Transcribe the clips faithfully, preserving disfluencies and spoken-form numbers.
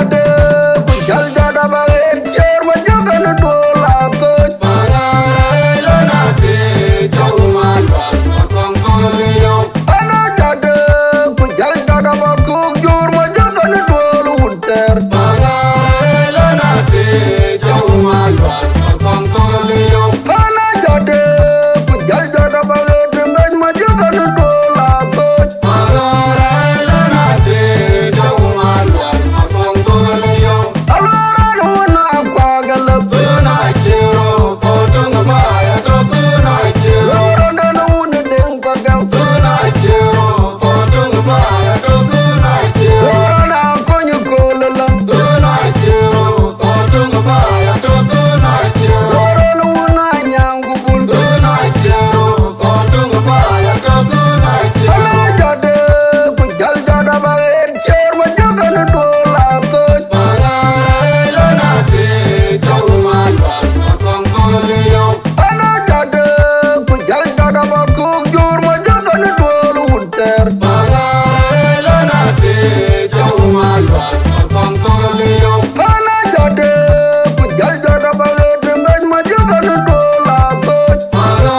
Ku jäl jɔt aba ɣet ciëër, ma jɔkë në duöl aa thöc. Ana jɔt, ku jäl jɔt aba kuk juur, ma jɔkë në duöl wut thɛɛr. Ana jɔt, ku jäl jɔt aba ɣet mec, ma jɔkë në duöl aa thöc. Ciëër, ma jɔkë në duöl aa thöc. Ana jɔt, ku jäl jɔt aba kuk juur, ma jɔkë në duöl wut thɛɛr. Ana jɔt, ku jäl jɔt aba ɣet mec, ma jɔkë në duöl aa thöc. Ana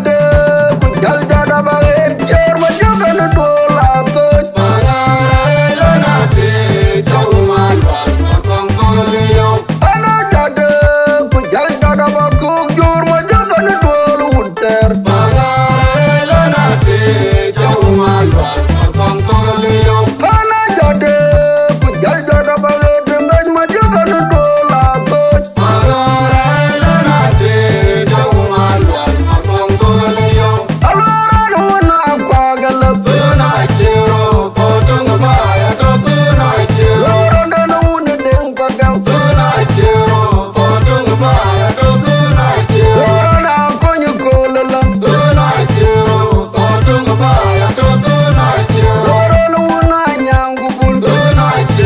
jɔt, ku jäl jɔt aba ɣet ciëër, ma jɔkë në duöl aa thöc. Ana jɔt, ku jäl jɔt aba kuk juur, ma jɔkë në duöl wut thɛɛr. Ana jɔt, ku jäl jɔt aba ɣet mec, ma jɔkë në duöl aa thöc. Aluɔɔr raan wën akuak alëp. Raan dɛn wun ë deŋ pagam. Raan akony kööl ëlä. Raan wun anyaŋ ku bul.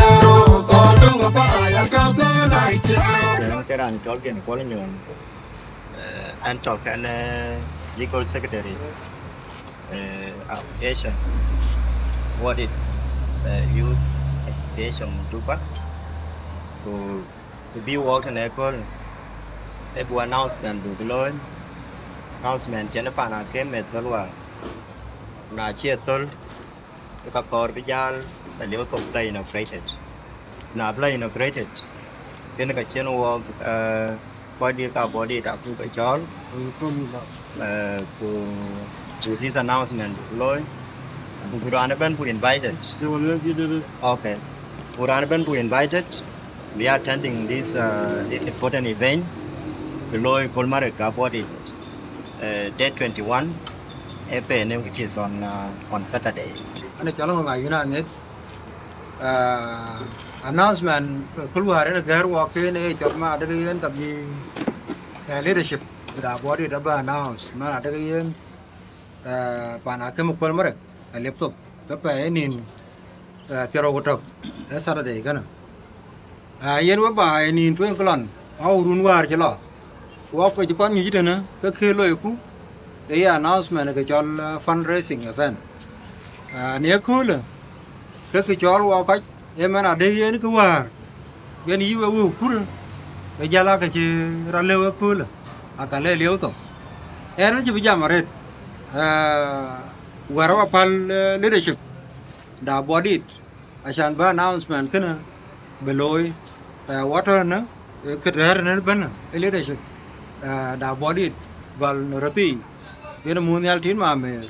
Ke raan cɔl Gen Kuɔl Nyuɔn, eh, ɛn tɔ̈ kɛn, eh, legal secretary, eh, association, Wodit, eh, Youth Association Juba. Ku, ku bï wɔk tënë ëkööl, ë bu announcement buk looi, announcement cïn pan akëm ë thöl wäär. Na cï ë thöl, ke ka kɔɔr bï jäl, aliu thok bï la inaugurated. Na bï la inaugurated, kënë ka cïn wɔk, eh, kɔc dït ka bɔ̈ dït abuk ke cɔɔl, eh, ku, ku this announcement buk looi, ku raan ëbɛ̈n buk invited. Okay. Ku raan ëbɛ̈n buk invited, we are attending this, uh, this important event, bï looi Kolmarek ka bɔ̈ dït, uh, date twenty-one April, which is on, uh, on Saturday. Ane cɔl ŋa yïn aŋet, uh, announcement, uh, kul wäär ënë gɛ̈ɛ̈r wɔk kënë ë cɔl ma adek yen ka bï, uh, leadership da bɔ̈ dït abä announce, man adek yen, uh, pan akëm Kolmarek, aliu thok, ke pɛɛi ë nïn, eh, thiërrou ku tök, ë Saturday kënë. Ah, yen we ba ë nïn tueŋ kë lɔn, au run wäär cï lɔ. Wɔk ke cï kɔn nyuc tënë, ke kë loiku, Ee ye announcement ke cɔl, uh, fundraising event. Uh, në ëköölë, ke kë cɔl wɔ kɔc, ëmën adë yen kë wäär, yen yï we wëu kurë, ë jäl ake cï rɔt lëu ëköölë, aka le lieu thok. Ɣɛn acï bï jam arëët, uh, wɛ̈t rɔt apäl, uh, leadership da Abuɔdit, acan bä announcement kënë bï looi, uh, wɔ tɔ̈ në, uh, kë rɛ̈ɛ̈r në bɛ̈n ë leadership, uh, da Abuɔdit, bal në röthii, yen ë muk nhial tït mamer,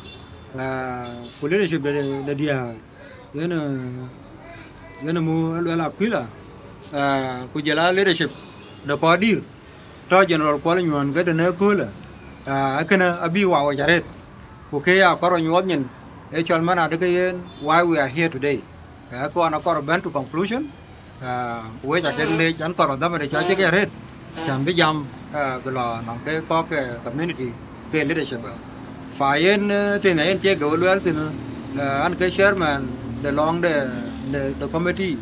uh, ku leadership de, de diäär, yen, uh, yen ë muk Luel Akuila, uh, ku jël a leadership de kɔc dïïr, tɔ̈ General Kuɔl Nyuɔ̈n ke tënë ëköölë, uh, kënë abï wɔ wec arëët, ku kë ya kɔr rɔt nyuɔɔth nyin, ë cɔl man adë ke yen why we are here today. Ë, ku an akɔr bɛ̈n to conclusion, ë, ku wec akek leec an kɔr rɔt dhämëde cɔl cï ke arëët, cän bï jam, ë, bï lɔ nɔŋ ke kɔ̈k ke community ke leadership. Fa yen, ë, tënë yen cie ke we luɛɛl thïn, ë, an ke chairman de lɔŋ de, de, de committee,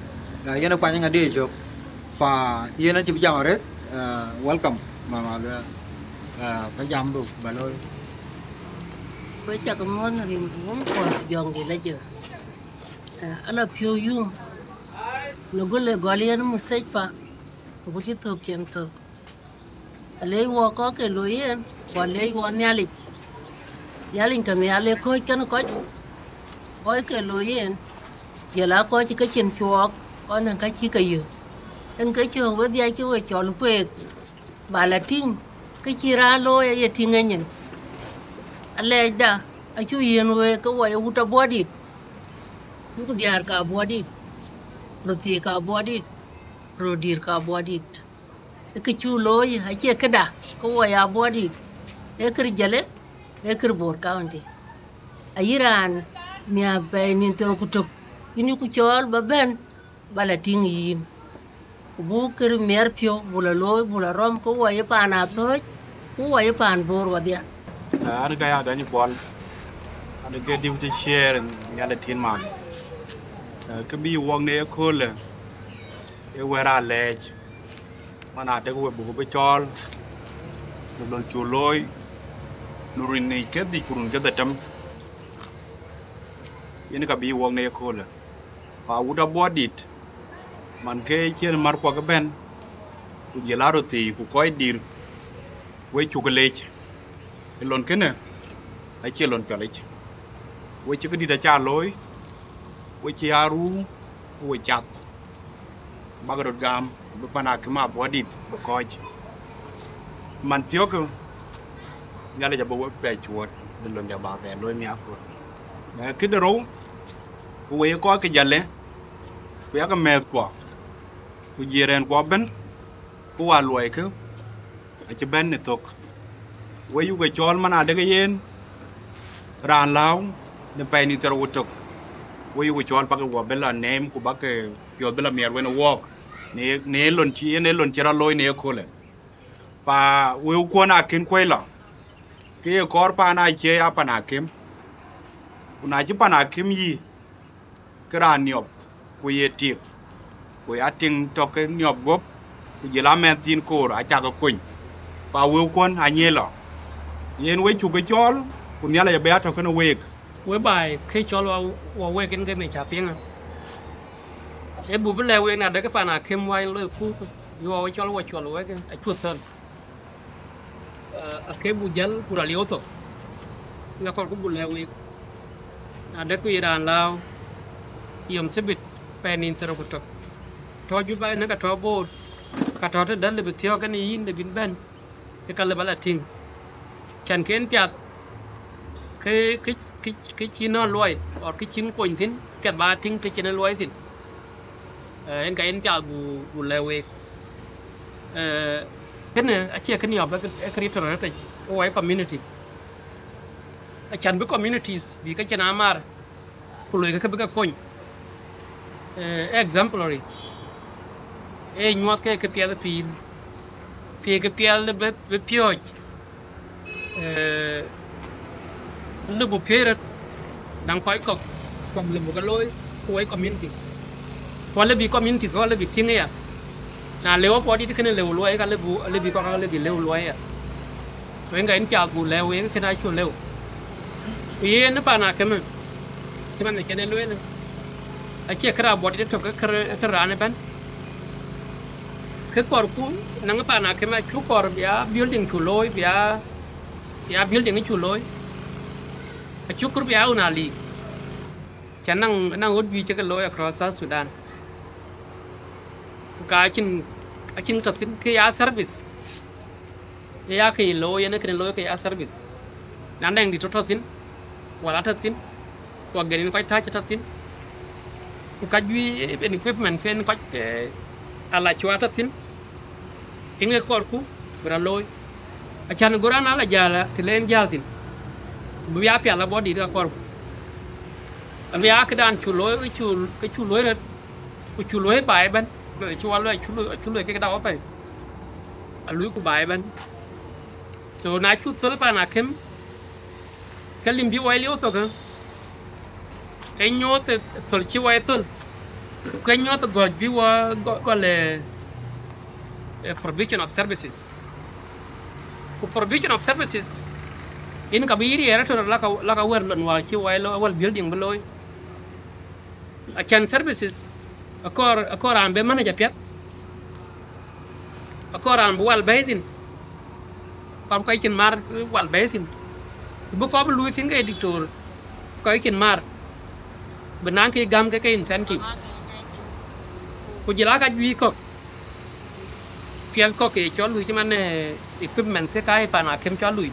ë, yen ë kuany ŋadï cök. Fa yen acï bï jam arëët, ë, welcome, mama luɛɛl. Ë, bä jam buk bä looi. Wek cak muɔ̈th në rin ku wun kuɔn ku jɔŋdït la jëk. Ë, ala piɔ̈u yum. Në gule gɔl yen mustashfa, ku cï thök cieŋ thök. Alec wɔ kɔc ke looi yen, ku alec wɔ Nhialic. Nhialic tɔ̈ nhial ë kɔ̈ɔ̈c kɛn kɔc, kɔc ke looi yen, jël aa kɔc cï ke cin cuɔɔk, kɔc nɛn ka cï ke yök. Yen ke cök wedhie cï we cɔl kueek, ba la tïŋ, ke cï raan looi aye tïŋ ë nyin. Alɛɛcda acuk yiën week ke wɔ ye wut Abuɔdit, yuk diäär ke Abuɔdit, röthii ke Abuɔdit, röördït ke Abuɔdit. Ë kë cuk looi acie këda, ke wɔ ye Abuɔdit, ee kër jëlë, ee kër Bor County. Ayï raan nhiaar pɛɛi nïn thiërrou ku tök, yïn yuku cɔɔl ba bɛ̈n, ba la tïŋ yïn. Ku buk kër miɛr piɔ̈u, buk la looi, buk la rɔm, ke wɔ ye paan Athööc, ku wɔ ye paan Bor wadhia. An, ka ya Gäny Kuɔl, an ke deputy chair in Nhialic tin man. Eh, kë bï wɔk në ëköölë, ee wɛ̈t alɛɛc, man adek we buk bï cɔɔl, në lon cuk looi, në run yic kedhie ku run kedhie tem. Yen ka bï wɔk në ëköölë. Pa wut Abuɔdit, man ke cïn mär kuɔk ëbɛ̈n, ku jël a röthii ku kɔc dïïr, we cuk leec. Ë lon kënë, acie lon piɔlic. We cï këdït aca looi, we cï aa ruu, ku we cath. Bäk röt gam, bï pan akïm Abuɔdit bï kɔ̈ɔ̈c. Man thiɔ̈kë, Nhialic abï we pɛɛi cuɔɔt, në londe ba bɛ looi miäk kööl. Ë, këde rou, ku we ye kɔc ke jëlë, ku yakë mɛ̈thkuɔ, ku jiërɛnkuɔ ëbɛ̈n, ku wa luɔikë, acï bɛ̈n në thök. We yuk ke cɔɔl man adek yen, raan lääu në pɛɛi nïn thiërrou ku tök. We yuk ke cɔɔl bäk wɔ bï la neem ku bäk piɔ̈ɔ̈th bï la miɛt wën ë wɔɔk, në, në lon cï, yen ë lon cï rɔt looi në ëköölë. Pa wëu kuɔn akën kuɛ̈i lɔ, ke ye kɔɔr paan acie ya pan akïm. Ku na cï pan akïm yï, ke raan niɔp, ku ye tik, ku ya tiŋ tɔ̈ ke niɔp guɔ̈p, ku jël amɛ̈n thiin koor acakë kony, pa wëu kuɔn anyie lɔ. Yen we cuk ke cɔɔl, ku Nhialic abï ya tɔ̈ kenë week. We baai ke cɔl wa, wa week en ke me ca piŋ. E bu bï lɛ̈k week na de ke pan akïm wa loi ku, yo wa cɔl wa cɔl week, acuɔth thɔn. Eh, ake bu jäl ku rɔt lieu thok, ŋa kɔr ku bu lɛ̈k week. Na de ku ye raan lääu, yom thibit, pɛɛi nïn thiërrou ku tök. Tɔ̈ Juba në ka tɔ̈ Bor, ka tɔ̈ tëdɛ̈ lëu bï thiɔ̈k kenë yïn lëu bïn bɛ̈n, ke ka lëu ba la tïŋ. Cän ke en piath, ke, ke, ke, ke cïn nɔn luɔi, or ke cïn kony thïn, piath ba tïŋ të cïn en luɔi thïn. Eh, en ka en piath bu, bu lɛ̈k week. Eh, kënë acie kë niɔp, ë kë, ë kë rït tɔ̈ rɔt rëtic, wɔ ye community. Acän bï communities bï ke cïn amar, ku loi ke ke bï ke kony. Eh, exemplary, ee nyuɔɔth ke kë piɛth pïïr, pïïr kë piɛth bï, bï piɔ̈ɔ̈c. Eh, lëu bu piööc röt, daŋ kɔc kɔ̈k, kɔ̈k lëu bu ke looi, ku wɔ ye community. Ku alëu bï community, ku alëu bï tïŋ aya. Na lëu Abuɔdit kënë lëu luɔi, ka lëu bu, alëu bï kɔ̈k alëu bï lëu luɔi aya. Wek ka yïn piath buk lɛ̈k wek, kënë acuk lëu. Ku yen ë paan akëmë, cï man cïn ë lueel, acie kërë abɔ̈ dït ëtök, kërë, kërë raan ëbɛ̈n. Kë kɔɔrku, naŋ paan akëmë acuk kɔɔr bï ya building cuk looi, bï ya, bï ya building cuk looi. Acuk kɔɔr bï ya ɣön alik. Cän naŋ, naŋ ɣöt juëc cï ke looi across South Sudan. Ku ka acïn, acïn tɔ̈ thïn, kë ya service. Ë ya kë ye looi, yen ë kënë looi kë ya service. Na dɛŋ dït tɔ̈ thïn, wala tɔ̈ thïn, ku agen yen kɔc tääc tɔ̈ thïn. Ku ka juëc, eh, en equipment, en kɔc, eh, ala cua tɔ̈ thïn. Yen ke kɔɔrku bï rɔt looi. Acän go raan ala jäl, të le en jäl thïn, bï ya pial abɔ̈ dït ka kɔɔrku. Abï ya këdan cuk looi, ke cuk, ke cuk looi röt, ku cuk looi baai ëbɛ̈n. Cï wal looi, acuk looi, acuk looi kek daw apɛi. Aluiku baai ëbɛ̈n. So na cuk thöl paan akëm, ke lim bï wai lieu thok, ë, ë nyuɔɔth ë thöl cï wai thöl, ke nyuɔɔth ë gɔ̈c bï wɔ gɔ-, gɔl ë, ë provision of services. Ku provision of services, yen ka bï yï riɛɛr ëtör lak a, lak a wɛ̈r lon wäär cï wai lo, awal building bï looi. Acän services, akɔɔr, akɔɔr raan bï manage apiɛth. Akɔɔr raan bï wal bɛ̈ɛ̈i thïn, kɔɔr kɔc cïn määr wal bɛ̈ɛ̈i thïn. Ku bï kɔɔr bï luui thïn ke doctor, kɔc cïn määr, bï naŋ kë gäm ke, ke incentive. Ku jɔl aa ka juëc kɔ̈k, piɛth kɔ̈k ke cɔl luui cï man, eh, equipment ke ka ye paan akëm cɔl luui.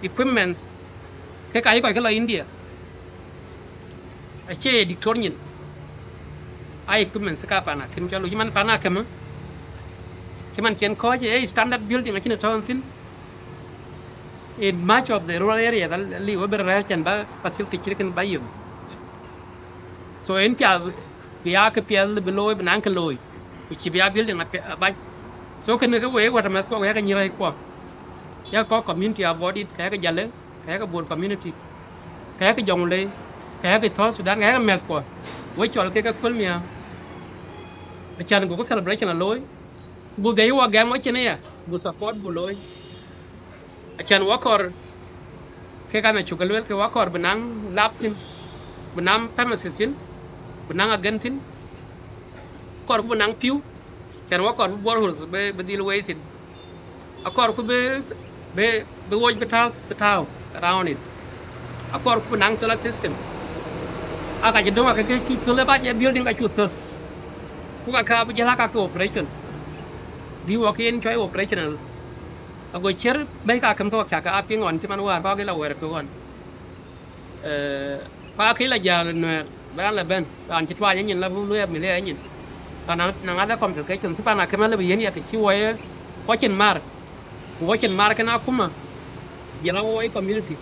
Equipment ke ka ye kɔc ke lɔ India. Acie doctor nyin. Aa equipments ka paan akëm cɔl luui, cï man paan akëm, cï man cïn kɔc, ee standard building acïn tɔ̈ thïn. In much of the rural areas, aliu bï rɛ̈ɛ̈r cän ba facility cït kën ba yök. So en piath, bï ya kë piɛth bï looi, bï naŋ kë looi, ku cïï bï ya building apiɛth abac. So kënë ke wek wät amɛ̈thkuɔ, ku yakë nyïïr rɛ̈ɛ̈ckuɔ, yakë kɔc community abɔ̈ dït, ke yakë Jalle, ke yakë Bor community, ke yakë Jonglei, ke yakë South Sudan, ke yakë mɛ̈thkuɔ, we cɔl kek ke kuël miäk. Acän gokï celebration alooi, buk dhiɛc wɔ gɛm wɔ cin aya, buk support buk looi. Acän wɔ kɔɔr, kek an acuk ke lueel, ke wɔ kɔɔr bï naŋ lab thïn, bï naŋ premises thïn, bï naŋ agen thïn, kɔɔr bï naŋ pïu, acän wɔ kɔɔr bï boreholes bï, bï dhil wei thïn. Akɔɔrku bï, bï, bï woc bï tääu, bï tääu around it. Akɔɔrku bï naŋ solar system. Aa ka cï döŋ, aa ke, ke cuk thöl ë bac ë building ka cuk thöl. Ku ka ka bï jäl aa ka ke operation. Dhil wɔ ke yen cɔl operational. Ago ciɛ̈r bɛ̈i ka käm ke wɔ cak aa piŋ ɣɔn cï man wäär kɔ̈k ë la wɛ̈ɛ̈r piŋ ɣɔn. Eh, ku akëc la jäl Nuɛɛr, bï raan la bɛ̈n, raan cï tuaany ë nyin la bï lueel milia ë nyin. Raan na, na ŋath ë complications, cï paan akëm alëu bï yiën ya të cï wɔ ye, wɔ cin määr, ku wɔ cin määr kën akuma, jɔl a wɔ ye community,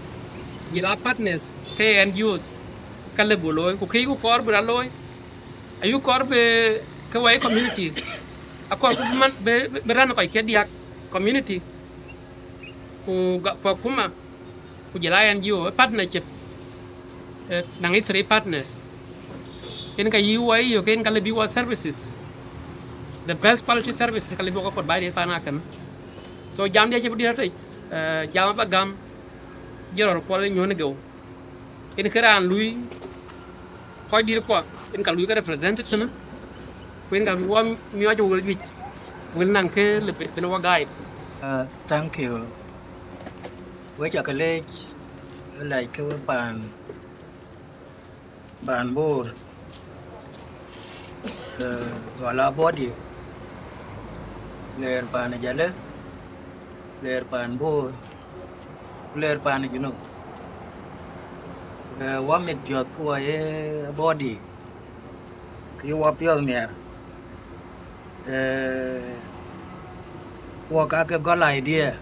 jɔl a partners ke N G Os, ka lëu buk looi, ku këc ku kɔɔr bï rɔt looi, ayuk kɔɔr bï ke wɔ ye community, akɔɔrku bï man, bï, bï, bï raan kɔc ke diäk community, ku ga-, ku akuma, ku jɔl a N G O, ë partnership, eh, naŋ history partners. Yen ka yï wɔ ye yök, yen ka lëu bï wɔ services, the best quality service, ka lëu bï wɔ ke pot baai de paan akëm. So jam diɛ̈ cï bï diɛ̈t atic, eh, jam aba gam, jɔl rɔt kuɔl ë nyuɔ̈n ë geu. Yen kë raan luui, kɔc dït kuɔ, yen ka luui ke represented tënë, ku yen ka luui wɔ miɔɔc ë wël juëc, wël naŋ kë lëu bï, bï wɔ guide. Uh, thank you. Wek ca ke leec, ë lɛc ke we paan, paan Bor, eh, gɔl abɔ̈ dït, leer paan Jalle, leer paan Bor, ku leer paan Junub. Eh, wɔ mit piɔ̈th ku wɔ ye abɔ̈ dït, ke wɔ piɔ̈th miɛr. Eh, wɔ ka ke gɔl idea,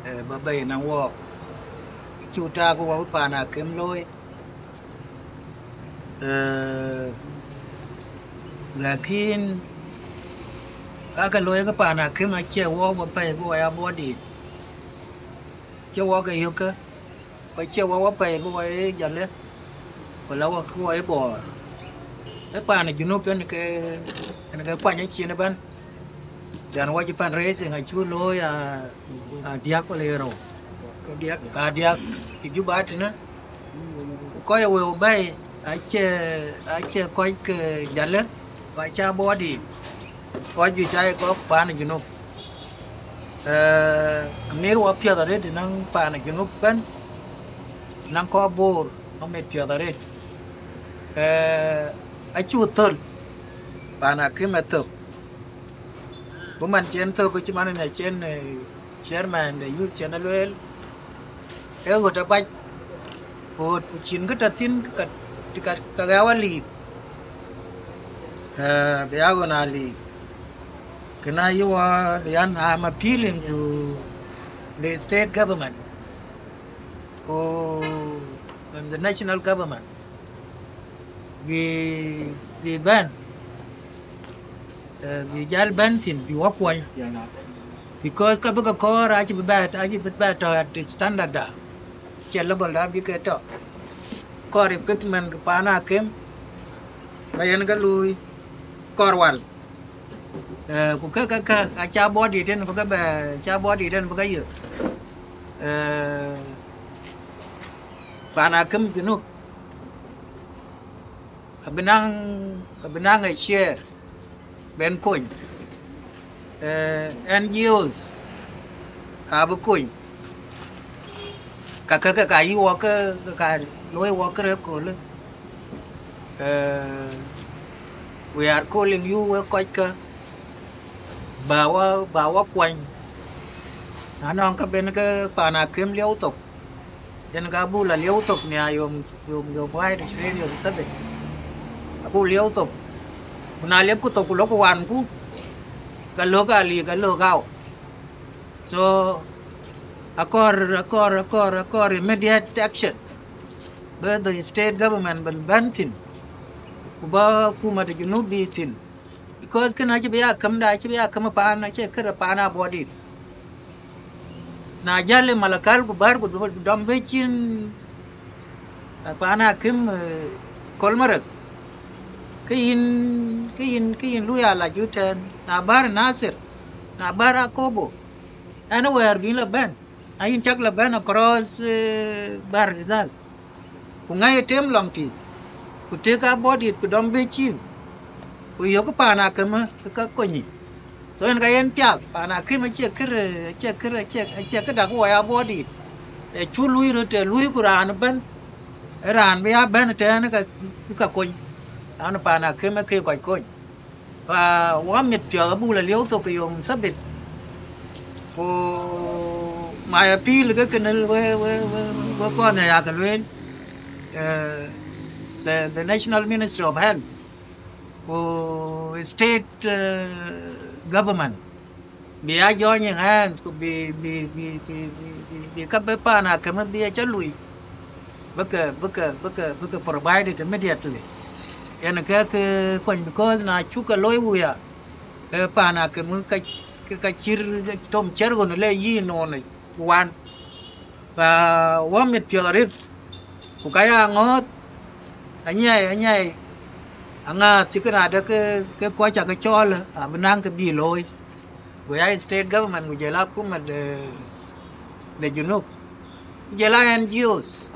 eh, ba bɛ̈i naŋ wɔɔk. Cuk tak wɔ bï paan akëm looi. Eh, lakin ka ke looi ke paan akëm acie wɔɔk bï pɛ̈i bï wɔ ya bɔ̈ dït. Cie wɔɔk ke yök ke, ku acie wɔ wɔ pɛ̈i bï wɔ ye Jalle, ku la wɔ ke wɔ ye Bor. Ë paan Junub yen ke, yen ke kuany ë cin ëbɛ̈n. Yan wɔ cï fundraising acuk looi a, a diäk wala ye rou. Ka diäk. A diäk. Ë Juba tënë. Ku kɔc ë wëu bɛ̈i, acie, acie kɔc ke Jalle, ku acie abɔ̈ dït. Kɔc juëc aye kɔc paan ë Junub. Eh, amir wɔ piɛth arëët ënɔŋ paan ë Junub ëbɛ̈n, ënɔŋ kɔc Bor, amit piɛth arëët. Eh, acuk thöl, paan akïm ë thök. Ku man cïn thök, ku cï man ë cïn, eh, chairman de youth cïn ë lueel, ee ɣöt abac, ku ɣöt ku cïn kë tɔ̈ thïn ka, ka, ka ɣɛ̈ɛ̈u aliik, eh, bï ya ɣön aliik. Kënë ayï wɔ, yan, I'm appealing to the state government, ku, and the national government, bï, bï bɛ̈n, eh, bï jäl bɛ̈n thïn, bï wɔ kuɔny. Because ka bï ke kɔɔr acï bï bɛ, acï bï bɛ tɔ̈ at standard da, cï level da bï ke tɔ̈. Kɔɔr equipment ke paan akïm, ba yen ke luui, kɔɔr wal. Eh, ku ke, ke, ke, aca bɔ̈ dït en bï ke bɛ, aca bɔ̈ dït en bï ke yök. Eh, paan akïm Junub, abï naŋ, abï naŋ ë share bɛn kony. Eh, N G Os abï kony. Ka, ka, ka, ka yï wɔ ke, ka, ka looi wɔ ke rek köölë. Eh, we are calling you, wek kɔckë, ba wɔ, ba wɔ kuany. Na nɔŋ ka ben ke paan akïm liɛu thok, yen ka buk la liɛu thok nia yom, yom, yom wide, yom seven. Abuk liɛu thok. Ku na liɛpku thok ku lɔku wanku, ka lök aliik, ka lök au. So, akɔɔr, akɔɔr, akɔɔr, akɔɔr immediate action. Bï the state government bï bɛ̈n thïn, ku ba akuma de Junub bï thïn. Because kënë acï bï ya kämda, acï bï ya käm paan, acie kërë paan abɔ̈ dït. Na jäl ë Malakal ku bär ku dɔm bï cin, eh, paan akïm, eh, Kolmarek, ke yïn, ke yïn, ke yïn luui alac ë tɛ̈n. Na bär Nasir, na bär Akobo, anywhere bï yïn la bɛ̈n, ayïn cak la bɛ̈n across, eh, Bahr el Ghazal. Ku ŋäc ë tem lɔŋ tï, ku tëk abɔ̈ dït ku dɔm bï cin, ku yök paan akïm ë ka konyi. So yen ka yen piath, paan akïm acie kërë, acie kërë, acie, acie këda ku wai abɔ̈ dït. Ee cu luui röt, ee luui ku raan ëbɛ̈n, ee raan bï ya bɛ̈n ëtɛ̈ɛ̈n ka, ka kony, an paan akïm ë ke kɔc kony. Fa wɔ mit piɔ̈ɔ̈th abuk la liɛu thok ke yom sabit. Ku my appeal ke kënë we, we, we, we kɔn ya ke lueel, eh, the, the National Ministry of Health, ku state, eh, government, bï ya joining hands, ku bï, bï, bï, bï, bï, bï, bï ka bï paan akïm bï ya ca lui. Bï ke, bï ke, bï ke, bï ke provided immediately. Yen ke, ke kony, because na cuk ke looi wuya, ke paan akïm ka, ke ka cïr, tom cïr ɣön le yï noon wan. Ba wɔ mit piɔ̈ɔ̈th arëët, ku ka ya ŋɔ̈ɔ̈th, anyiɛɛi, anyiɛɛi, aŋääth cï kënë adë ke, ke kɔc ca ke cɔɔl, abï naŋ ke bï looi. Go ya state government, ku jël akuma de, de Junub, ku jël a N G Os,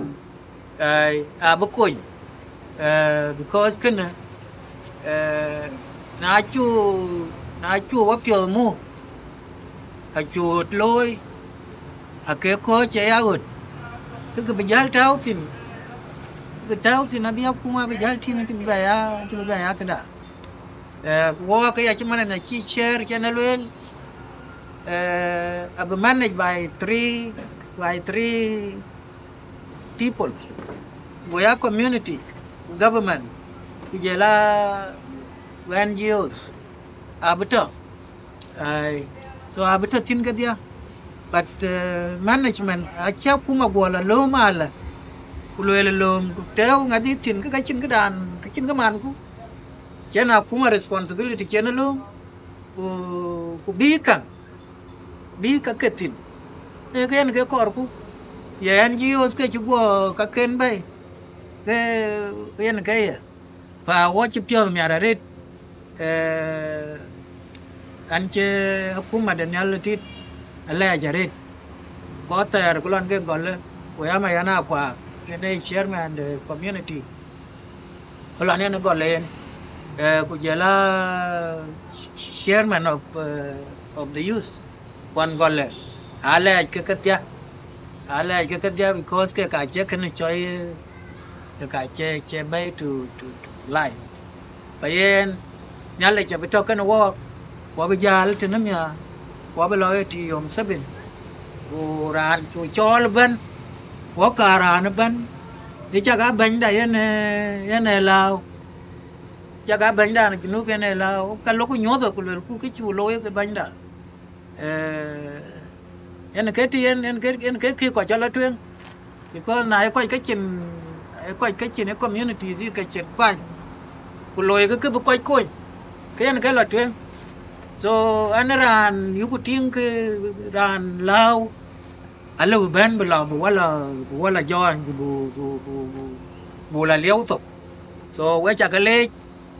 ai, abï kony, eh, because kënë, eh, na cu, na cu wɔ piɔ̈ɔ̈th mu, ka cu ɣöt looi, ake kɔ̈ɔ̈c ë ya ɣöt, ke ke bï jäl tääu thïn, bï tääu thïn abï akuma bï jäl tïŋ, acï bï bɛ ya, acï bï bɛ ya këda. Eh, wɔ ke ya cï man na cï chair cïn ë lueel, eh, abï manage by three, by three people. Go ya community, government, ku jël a N G Os, abï tɔ̈. Ai, so abï tɔ̈ thïn kedhia. But, eh, management, acï akuma guɔ la lööm ala, ku lueel lööm, ku tɛ̈ɛ̈u ŋadï thïn, ke ka cïn këdan, ka cïn kë manku. Cïn akuma responsibility cïn ë lööm, ku, ku bï käŋ, bï ka ke thïn. Ee, ke yen ke kɔɔrku, ye N G Os ke cï guɔ ka ken bɛ̈i, ke yen ke ye. Pa wɔ cï piɔ̈ɔ̈th miar arëët, eh, An cï akuma de Nhial tit alɛɛc arëët. Kɔc thɛɛr ku lɔn ke gɔl, ku ya ma yan akuaak, yen ee chairman de community. Ku lɔn yen gɔl yen, eh, ku jël a chairman of, eh, of the youth. Kuan gɔl, alɛɛc ke kedhia, alɛɛc ke kedhia because ke ka cie kën cɔi, ke ka cie, cie bɛ̈i to, to, to life. Ka yen, Nhialic abï tɔ̈ kënë wɔɔk, ku abï jäl tënë miäär, ku abï lɔ ëtï yom Sabit. Ku raan cu cɔɔl ëbɛ̈n, ku ka raan ëbɛ̈n, ë cak a bɛ̈nyda yen, eh, yen ee lääu. Cak a bɛ̈nydan Junub yen ee lääu, ka lok ku nyuɔ̈th ku luel ku kë cu looi ke bɛ̈nyda. Eh, yen ke tï yen, yen ke, yen ke kë kɔc cɔl la tueŋ. Because na ye kɔc ke cin, ye kɔc ke cin, ye communities ke cin kuany, ku looi ke kë bï kɔc kony, ke yen ke la tueŋ. So, an raan yuku tïŋ ke raan lääu, alëu bï bɛ̈n bï la, bï wala, bï wala jɔɔny, ku bï, bï, bï, bï, bï la liɛu thok. So, we ca ke leec,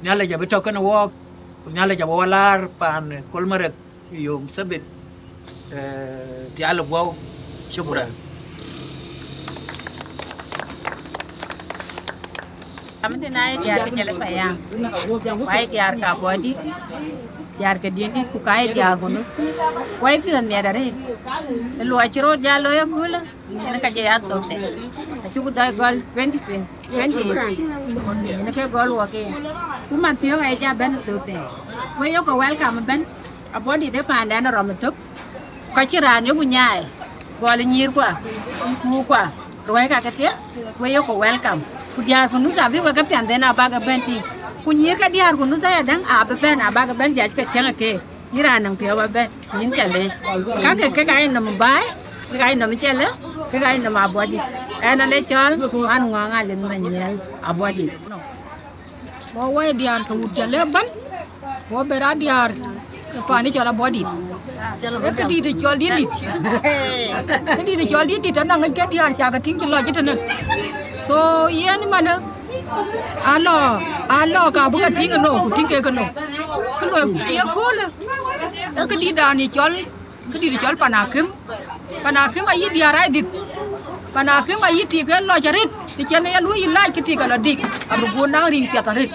Nhialic abï tɔ̈ kënë wɔɔk, ku Nhialic abï wɔ laar paan Kolmarek. Yom Sabit, eh, pial guɔ̈u. Shukran. Amit na ye diaar ke jale payam. Wai diaar ka body. Diaar ke dindi ku kai diaar bonus. Wai pion mi adare. Lo achiro jalo ye kula. Ene ka je ya thok thɛɛr. Acuk dɔc gɔl twenty twenty, twenty eighteen. Ene ke gɔl wɔ ke. Ku man thiɔ̈k aye ja bɛ̈n thok thɛɛr. We yok ke welcome bɛ̈n. Abɔ̈ dït ë paanden rɔm ëtök. Ka cï raan yok nyaai. Gɔl nyïïrkua, kuukua, ruɛ̈ɛ̈i ka kedhie, we yok ke welcome. Ku diäär ku nuth abï wek ke piɛnhden abäk ë bɛ̈n tïŋ. Ku nyïïr ke diäär ku nuth ayadäŋ abï bɛ̈n abäk ë bɛ̈n judge ke cäŋ ë keek. Yïn raan nɔm piɔ̈u ba bɛ̈n, yïn ca leec. Ka ke kek aa nɔm baai, kek aa nɔm cɛlë, kek aa nɔm abɔ̈ dït. Ɛn ale cɔl, an ŋɔɔŋ alith many nyiɛɛl abɔ̈ dït. Go wai diäär ke wut ca le bɛ̈n, go ber a diäär ke paani cɔl abɔ̈ dït. Ee këdït cɔl dït dït. Këdït cɔl dït dït, anɔŋ ke diäär ca ke tïŋ cï lɔc tënë. So, yen manë, alɔ, alɔ ka bï ke tïŋ ënɔ, ku tïŋ kek ënɔ. Kë loi ku ye köölë, ee këdït dan ye cɔl, këdït cɔl pan akïm. Pan akïm ayï diäär aa dhith. Pan akïm ayï tik ë lɔc arët. Të cïn ye luɔi lac kë tik alɔ dik. Abï guɔ naŋ riŋ piɛth arët.